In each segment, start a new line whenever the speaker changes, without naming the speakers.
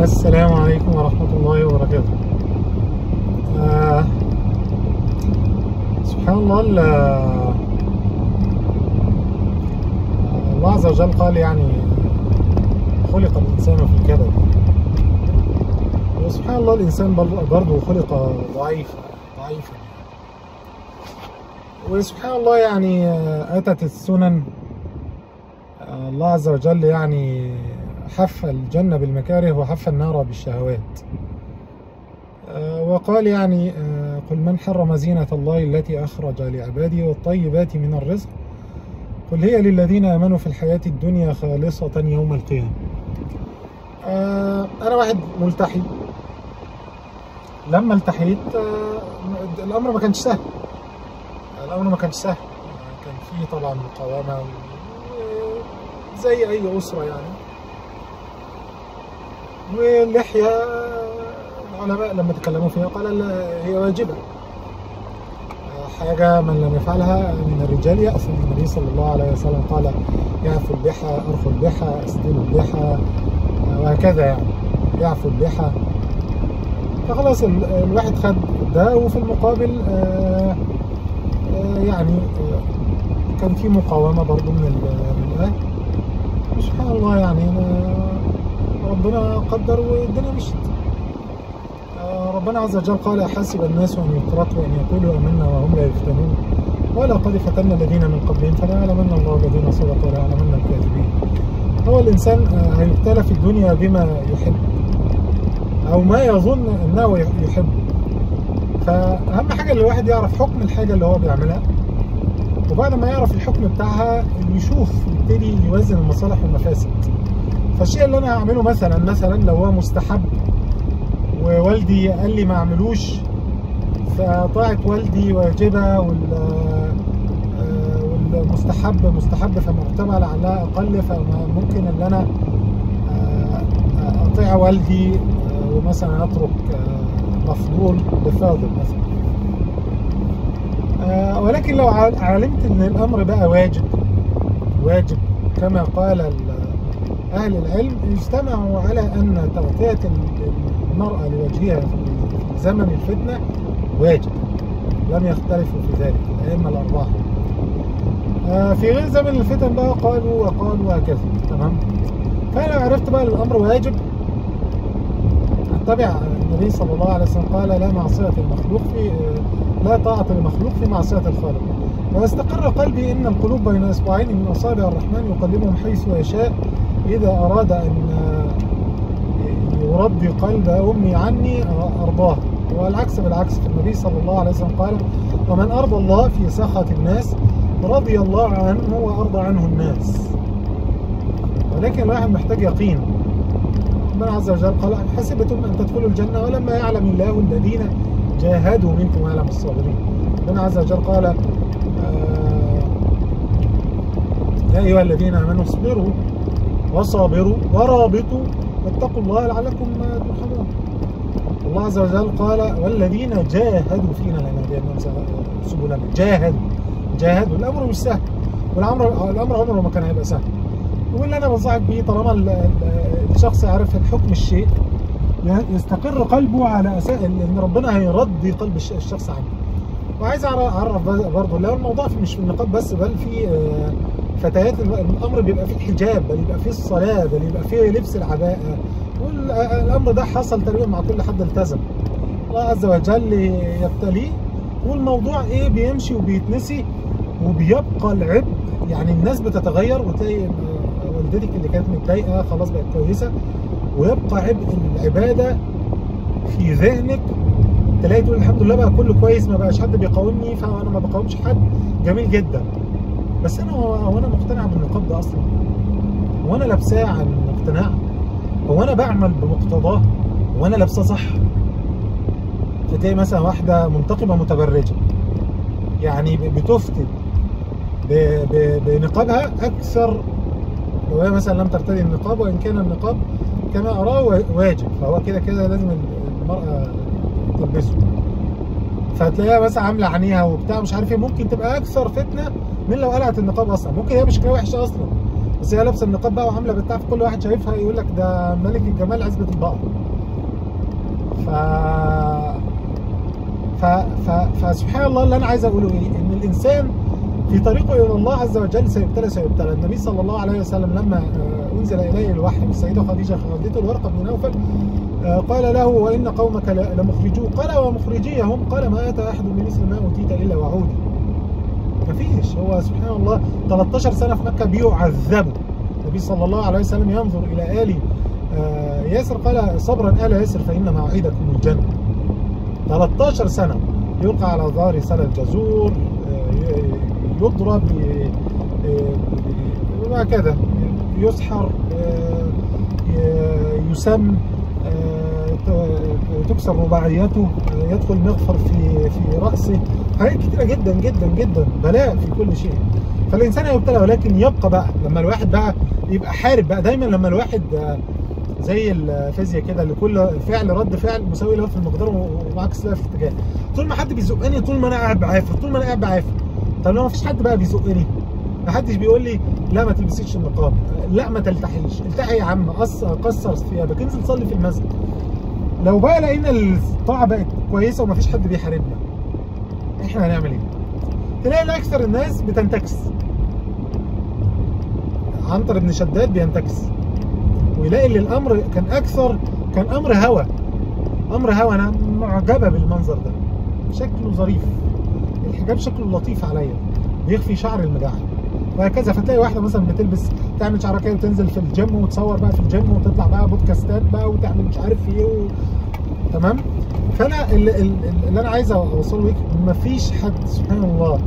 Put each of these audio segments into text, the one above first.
السلام عليكم ورحمة الله وبركاته. سبحان الله، الله عز وجل قال يعني خلق الإنسان في الكبد، وسبحان الله الإنسان برضه خلق ضعيفا. وسبحان الله يعني أتت السنن، الله عز وجل يعني حف الجنة بالمكاره وحف النار بالشهوات، وقال يعني قل من حرم زينة الله التي أخرج لعباده والطيبات من الرزق قل هي للذين آمنوا في الحياة الدنيا خالصة يوم القيامة. أنا واحد ملتحي، لما التحيت الأمر ما كانش سهل، الأمر ما كانش سهل، كان فيه طبعا مقاومة زي أي أسرة يعني. واللحية العلماء لما تكلموا فيها قال هي واجبة، حاجة من لم يفعلها من الرجال يأثم. النبي صلى الله عليه وسلم قال يعفو اللحى، أرخوا اللحى، أسدلوا اللحى، وهكذا يعني يعفو اللحى. فخلاص الواحد خد ده، وفي المقابل يعني كان في مقاومة برضو من الأهل. سبحان الله يعني ربنا قدر والدنيا مشت. ربنا عز وجل قال أحسب الناس أن يتركوا أن يقولوا آمنا وهم لا يفتنون ولقد فتنا الذين من قبلهم فليعلمن الله الذين صدقوا وليعلمن الكاذبين. هو الإنسان هيبتلى في الدنيا بما يحب أو ما يظن أنه يحب، فأهم حاجة اللي الواحد يعرف حكم الحاجة اللي هو بيعملها، وبعد ما يعرف الحكم بتاعها يشوف يبتدي يوازن المصالح والمفاسد. فالشيء اللي انا هعمله مثلا لو هو مستحب ووالدي قال لي ما اعملوش، فطاعة والدي واجبة والمستحب مستحب فمرتبة لعلها اقل، فممكن ان انا اطيع والدي ومثلا اترك مفضول بفاضل مثلا. ولكن لو علمت ان الامر بقى واجب واجب كما قال أهل العلم، اجتمعوا على أن تغطية المرأة لوجهها في زمن الفتنة واجب، لم يختلفوا في ذلك الأئمة الأربعة. في غير زمن الفتن بقى قالوا وقالوا وهكذا، تمام. فأنا عرفت بقى الأمر واجب، أتبع النبي صلى الله عليه وسلم قال لا معصية المخلوق في لا طاعة المخلوق في معصية الخالق. ويستقر قلبي إن القلوب بين إصبعين من أصابع الرحمن يقلبهم حيث يشاء، إذا أراد أن يرضي قلب أمي عني أرضاه، والعكس بالعكس. النبي صلى الله عليه وسلم قال ومن أرضى الله في سخط الناس رضي الله عنه وأرضى عنه الناس. ولكن الواحد محتاج يقين. ربنا عز وجل قال حسبتم أن تدخلوا الجنة ولما يعلم الله الذين جاهدوا منكم ويعلم الصابرين. ربنا عز وجل قال يا أيها الذين آمنوا اصبروا وصابروا ورابطوا واتقوا الله لعلكم ترحمون. الله عز وجل قال والذين جاهدوا فينا لنهدينهم سبلنا. جاهدوا، الأمر مش سهل، والأمر عمره ما كان هيبقى سهل. واللي أنا بنصحك بيه طالما الشخص عارف الحكم الشيء يستقر قلبه على أساس إن ربنا هيرضي قلب الشخص عنه. وعايز أعرف برضه لو الموضوع مش في النقاب بس، بل في فتيات الامر بيبقى فيه الحجاب، بل يبقى فيه الصلاة، بل يبقى فيه لبس العباءة. والامر ده حصل تقريبا مع كل حد التزم. الله عز وجل يبتليه، والموضوع ايه بيمشي وبيتنسي وبيبقى العبء. يعني الناس بتتغير، وتلاقي والدتك اللي كانت متضايقة خلاص بقت كويسة، ويبقى عبء العبادة في ذهنك. تلاقي تقول الحمد لله بقى كله كويس، ما بقاش حد بيقاومني، فانا ما بقاومش حد، جميل جدا. بس انا هو انا مقتنع بالنقاب ده اصلا؟ هو انا لابساه عن اقتناع؟ هو انا بعمل بمقتضاه؟ هو انا لابساه صح؟ فتلاقي مثلا واحدة منتقبه متبرجة، يعني بتفتي بنقابها اكثر لو هي مثلا لم ترتدي النقاب، وان كان النقاب كما اراه واجب، فهو كده كده لازم المراة تلبسه. فتلاقيها مثلا عامله عينيها وبتاع مش عارف ايه، ممكن تبقى اكثر فتنة من لو قلعت النقاب اصلا. ممكن هي مش شكلها وحش اصلا، بس هي لابسه النقاب بقى وعامله بتاع، كل واحد شايفها يقول لك ده ملك الجمال عزبة البقر. ف ف ف فسبحان الله، اللي انا عايز اقوله ايه؟ ان الانسان في طريقه الى الله عز وجل سيبتلى سيبتلى. النبي صلى الله عليه وسلم لما انزل اليه الوحي السيدة خديجة خديجة الورقة بن نوفل قال له وان قومك لمخرجوه، قال ومخرجيهم؟ قال ما اتى احد بمثل ما اوتيت الا وعودي. مفيش، هو سبحان الله 13 سنة في مكة بيعذبوا. النبي صلى الله عليه وسلم ينظر الى ال ياسر قال صبرا ال ياسر فان موعدكم الجنة. 13 سنة يلقى على ظهر سلة الجزور، يضرب، وهكذا، يسحر، يسم، تكسر رباعيته، يدخل مغفر في رأسه، حاجات كتيرة جدا جدا جدا، بلاء في كل شيء. فالإنسان يبتلى، ولكن يبقى بقى لما الواحد بقى يبقى حارب بقى دايما، لما الواحد زي الفيزياء كده اللي كل فعل رد فعل مساوي له في المقدار وعكس له في الاتجاه. طول ما حد بيزقني طول ما انا قاعد بعافر، طول ما انا قاعد بعافر. طب لو ما فيش حد بقى بيزقني، ما حدش بيقول لي لا ما تلبسيش النقاب، لا ما تلتحيش، التحي يا عم، قصر ثيابك، انزل صلي في المسجد. لو بقى لقينا الطاعة بقت كويسة وما فيش حد بيحاربنا، احنا هنعمل ايه؟ تلاقي اكثر الناس بتنتكس. عنتر بن شداد بينتكس، ويلاقي ان الامر كان اكثر، كان امر هوى، امر هوى. انا معجبه بالمنظر ده، شكله ظريف، الحجاب شكله لطيف عليا، بيخفي شعر المجاعة وهكذا. فتلاقي واحدة مثلا بتلبس، تعمل شعرها كده وتنزل في الجيم وتصور بقى في الجيم وتطلع بقى بودكاستات بقى وتعمل مش عارف ايه تمام. فانا اللي انا عايز اوصله لك، مفيش حد سبحان الله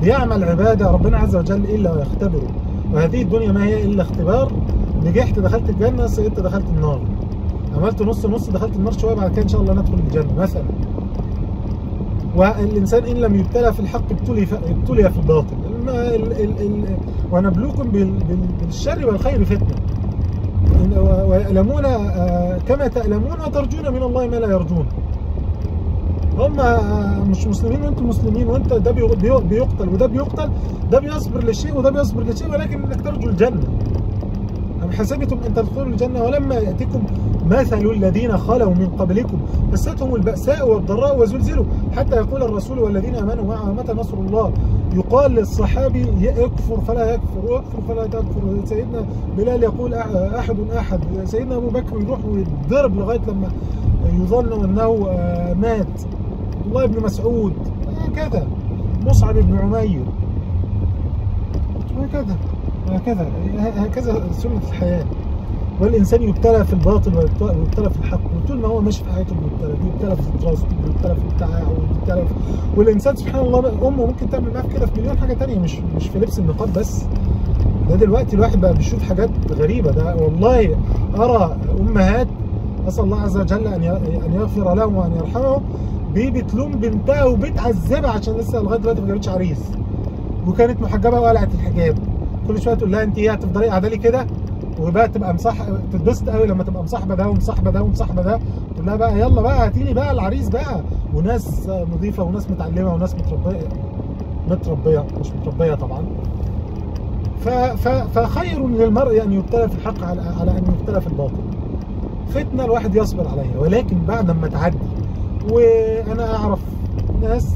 بيعمل عباده ربنا عز وجل الا ويختبره، وهذه الدنيا ما هي الا اختبار. نجحت دخلت الجنة، سقطت دخلت النار، عملت نص نص دخلت النار شوية، بعد كده ان شاء الله ندخل الجنة مثلا. والانسان ان لم يبتلى في الحق ابتلي في الباطل. ونبلوكم بالشر والخير فتنة، ويألمون كما تألمون وترجون من الله ما لا يرجون. هم مش مسلمين وانتم مسلمين، وانت ده بيقتل وده بيقتل، ده بيصبر لشيء وده بيصبر لشيء، ولكن انك ترجو الجنة. أم حسبتم أن تدخلوا الجنة ولما يأتكم مثل الذين خلوا من قبلكم مستهم البأساء والضراء وزلزلوا حتى يقول الرسول والذين آمنوا معه متى نصر الله. يقال للصحابي يكفر فلا يكفر، ويكفر فلا تكفر. سيدنا بلال يقول أحد أحد، سيدنا أبو بكر يروح ويتضرب لغاية لما يظن أنه مات، عبد الله بن مسعود هكذا، مصعب بن عمير وهكذا وهكذا، هكذا سنة الحياة. والإنسان يبتلى في الباطل ويبتلى في الحق، وطول ما هو ماشي في حياته بيبتلى، بيبتلى في دراسته، بيبتلى في بتاعه، وبيبتلى في... والإنسان سبحان الله أمه ممكن تعمل معاه كده في مليون حاجة تانية، مش في لبس النقاب بس. ده دلوقتي الواحد بقى بيشوف حاجات غريبة. ده والله أرى أمهات، أسأل الله عز وجل أن يغفر لهم وأن يرحمهم، بتلوم بنتها وبتعذبها عشان لسه لغاية دلوقتي ما جابتش عريس، وكانت محجبة وقلعت الحجاب. كل شوية تقول لها انت ايه هتفضلي قاعدة لي كده، وبقى تبقى تتبسط قوي لما تبقى مصاحبه ده ومصاحبه ده ومصاحبه ده، تقول لها بقى يلا بقى هاتي لي بقى العريس بقى، وناس نظيفة وناس متعلمة وناس متربيه، متربيه مش متربيه طبعا. فخير للمرء ان يبتلى في الحق على ان يبتلى في الباطل. فتنة الواحد يصبر عليها، ولكن بعد ما تعدي. وانا اعرف ناس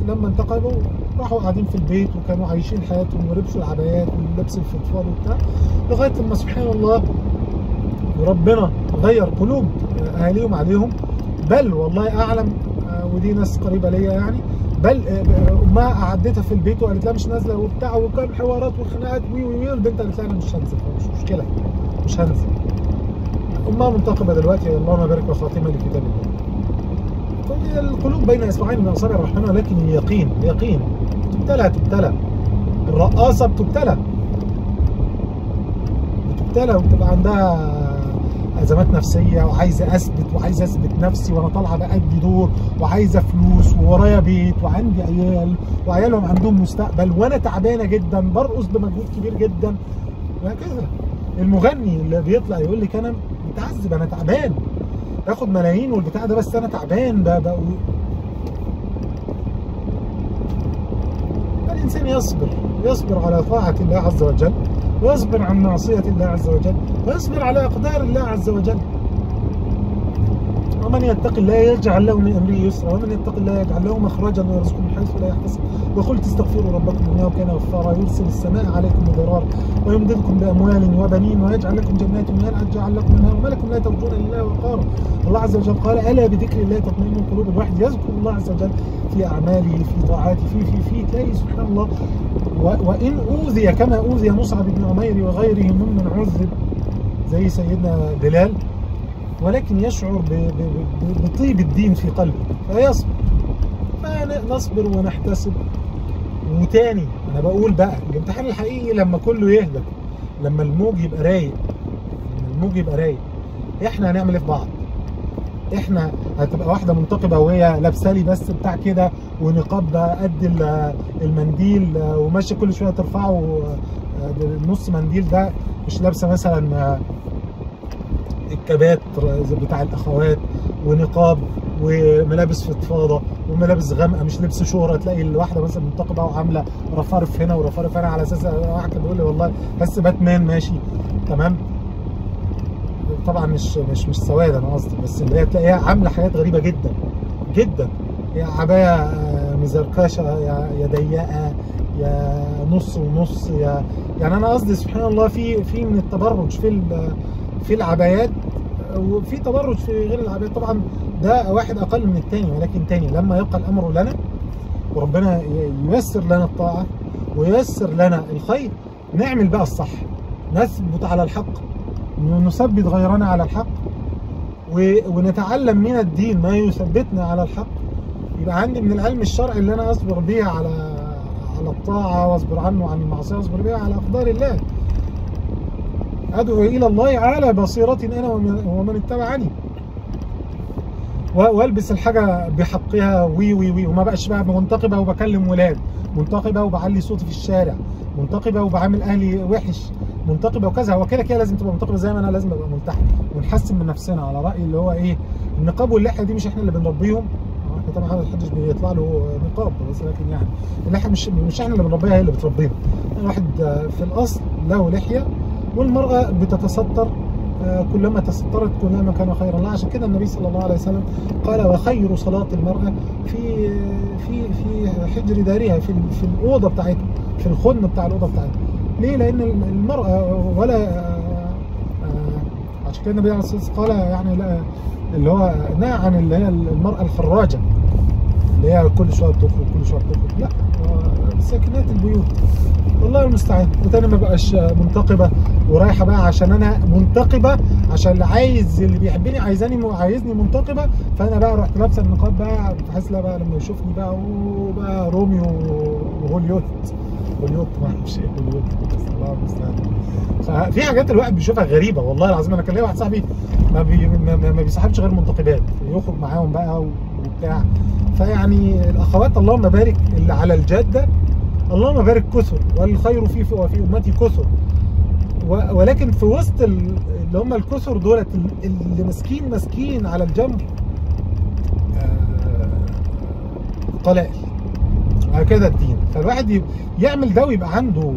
لما انتقلوا راحوا قاعدين في البيت وكانوا عايشين حياتهم ولبسوا العبايات ولبس الفضفاض وبتاع، لغاية لما سبحان الله ربنا غير قلوب اهاليهم عليهم. بل والله اعلم، ودي ناس قريبه ليا يعني، بل امها قعدتها في البيت وقالت لها مش نازله وبتاع، وكان حوارات وخناقات وي وي، البنت قالت لها انا مش هنزل، مش مشكلة مش هنزل. امها منتقبه دلوقتي، اللهم بارك وخاتمه لكتاب الله. القلوب بين اصبعين من اصابع الرحمن، ولكن اليقين يقين. تبتلى تبتلى، الرقاصه بتبتلى بتبتلى وبتبقى عندها ازمات نفسية، وعايزه اثبت وعايزه اثبت نفسي، وانا طالعه بادي دور، وعايزه فلوس، وورايا بيت، وعندي عيال، وعيالهم عندهم مستقبل، وانا تعبانة جدا، برقص بمجهود كبير جدا وهكذا. المغني اللي بيطلع يقول لك انا متعذب، انا تعبان، باخد ملايين والبتاع ده، بس انا تعبان. الانسان يصبر، يصبر على طاعة الله عز وجل، ويصبر عن معصية الله عز وجل، ويصبر على أقدار الله عز وجل. ومن يتق الله يجعل له من أمره يسرا، ومن يتق الله يجعل له مخرجا ويرزقه من حيث لا يحتسب. وقلت استغفروا ربكم إنه كان غفارا، يرسل السماء عليكم مدرارا ويمددكم بأموال وبنين ويجعل لكم جنات ويجعل لكم أنهارا وما لكم لا ترجون لله وقارا. الله عز وجل قال ألا بذكر الله تطمئن القلوب. الواحد يذكر الله عز وجل في أعماله، في طاعاته، في في في تلاقي سبحان الله. وإن أوذي كما أوذي مصعب بن عمير وغيره ممن عذب زي سيدنا بلال، ولكن يشعر بطيب الدين في قلبه فيصبر. فنصبر ونحتسب. وتاني انا بقول بقى الامتحان الحقيقي لما كله يهدى، لما الموج يبقى رايق، لما الموج يبقى رايق، احنا هنعمل ايه في بعض؟ احنا هتبقى واحدة منتقبه وهي لابسه لي بس بتاع كده ونقاب قد المنديل وماشية كل شوية ترفعه نص منديل، ده مش لابسه مثلا الكبات بتاع الاخوات ونقاب وملابس فضفاضة وملابس غامقه، مش لبس شهره. تلاقي الواحدة مثلا منتقبه وعامله رفارف هنا ورفارف هنا، على اساس واحد كان بيقول لي والله بس باتمان ماشي تمام. طبعا مش مش مش سواد انا قصدي، بس اللي هي تلاقيها عامله حاجات غريبة جدا جدا، يا عباية مزركشه، يا ضيقه، يا نص ونص، يا يعني انا قصدي سبحان الله في من التبرج في العبايات، وفي تبرج في غير العبايات. طبعا ده واحد اقل من الثاني، ولكن تاني لما يبقى الامر لنا وربنا ييسر لنا الطاعة وييسر لنا الخير، نعمل بقى الصح، نثبت على الحق، نثبت غيرنا على الحق، ونتعلم من الدين ما يثبتنا على الحق. يبقى عندي من العلم الشرعي اللي انا اصبر بيه على الطاعة، واصبر عنه عن المعصية، واصبر بيه على اقدار الله. أدعو إلى الله على بصيرة أنا ومن اتبعني، والبس الحاجة بحقها وي وي وي، وما بقاش بقى منتقبة وبكلم ولاد، منتقبة وبعلي صوتي في الشارع، منتقبة وبعامل أهلي وحش، منتقبة وكذا. هو كده كده لازم تبقى منتقبة، زي ما أنا لازم أبقى ملتحي، ونحسن من نفسنا على رأيي اللي هو إيه، النقاب واللحية دي مش إحنا اللي بنربيهم، احنا طبعا محدش بيطلع له نقاب بس، لكن يعني اللحية مش إحنا اللي بنربيها، هي اللي بتربينا. الواحد في الأصل له لحية، والمرأة بتتستر، كلما تسترت كلما كان خيرا لها. عشان كده النبي صلى الله عليه وسلم قال وخير صلاة المرأة في في في حجر دارها، في الأوضة بتاعتها، في الخن بتاع الأوضة بتاعتها. ليه؟ لأن المرأة ولا عشان كده النبي عليه الصلاة والسلام قال يعني لا، اللي هو نهى عن اللي هي المرأة الخراجة، اللي هي كل شوية بتخرج كل شوية بتخرج، لا، ساكنات البيوت. والله المستعان. وتاني ما بقاش منتقبه ورايحه بقى عشان انا منتقبه، عشان اللي عايز اللي بيحبني عايزني منتقبه، فانا بقى رحت لابسه النقاب بقى، بحيث لا بقى لما يشوفني بقى وبقى روميو وهوليوت، هوليوت ما اعرفش ايه هوليوت، بس الله المستعان. ففي حاجات الواحد بيشوفها غريبة والله العظيم. انا كان ليا واحد صاحبي ما بيصاحبش غير منتقبات، يخرج معاهم بقى وبتاع. فيعني الاخوات اللهم بارك اللي على الجادة، اللهم بارك كثر، والخير في وفي امتي كثر، ولكن في وسط اللي هم الكثر دولت اللي مسكين مسكين على الجنب قلائل. هكذا الدين. فالواحد يعمل ده ويبقى عنده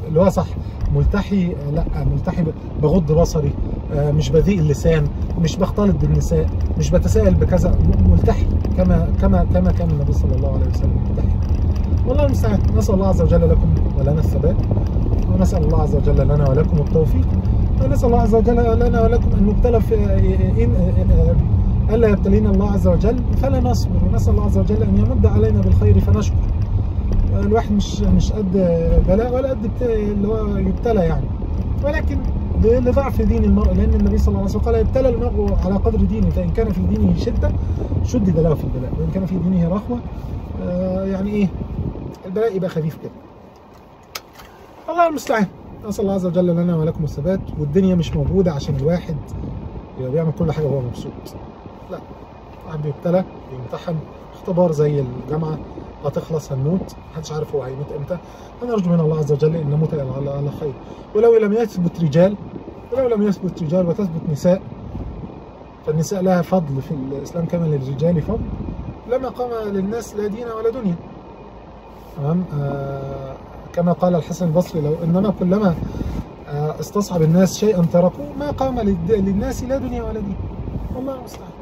اللي هو صح، ملتحي، لا ملتحي بغض بصري، مش بذيء اللسان، مش بختلط بالنساء، مش بتساءل بكذا، ملتحي كما كما كما كان النبي صلى الله عليه وسلم ملتحي. والله المستعان. نسأل الله عز وجل لكم ولنا الثبات، ونسأل الله عز وجل لنا ولكم التوفيق، ونسأل الله عز وجل لنا ولكم أن نبتلى في إن ألا يبتلينا الله عز وجل فلا نصبر، ونسأل الله عز وجل أن يمد علينا بالخير فنشكر. الواحد مش قد بلاء ولا قد اللي هو يبتلى يعني، ولكن لضعف دين المرء، لأن النبي صلى الله عليه وسلم قال يبتلى المرء على قدر دينه، فإن كان في دينه شدة شدد له في البلاء، وإن كان في دينه رخوة يعني إيه البلاء يبقى خفيف كده. الله المستعان. نسأل الله عز وجل لنا ولكم الثبات. والدنيا مش موجودة عشان الواحد يبقى بيعمل كل حاجة وهو مبسوط، لا، الواحد بيبتلى، بيمتحن اختبار زي الجامعة، هتخلص هنموت، محدش عارف هو هيموت امتى. انا ارجو من الله عز وجل ان نموت على خير، ولو لم يثبت رجال، ولو لم يثبت رجال وتثبت نساء، فالنساء لها فضل في الاسلام كما للرجال فضل، لما قام للناس لا دين ولا دنيا. تمام. كما قال الحسن البصري، لو انما كلما استصعب الناس شيئا تركوه ما قام للناس لا دنيا ولا دين. والله المستعان.